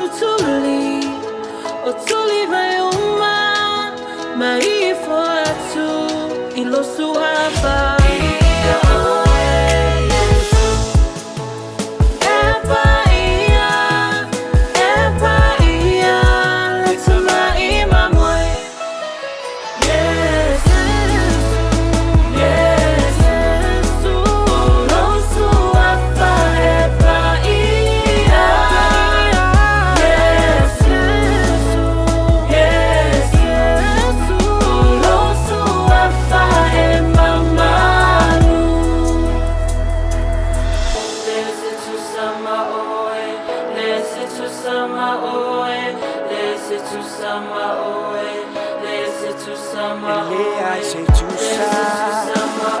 Tuli o tuli vai uma mai ifo atu i lo suafa. Ia oe Iesu. E paia, e paia, le tamai mamoe. Iesu, Iesu, lo suafa e paia. Iesu, Iesu, lo suafa e mamalu. Le se tusa ma oe, le se tusa ma oe, le se tusa ma oe, le se tusa ma E leai oe, se le tusa. Se tusa ma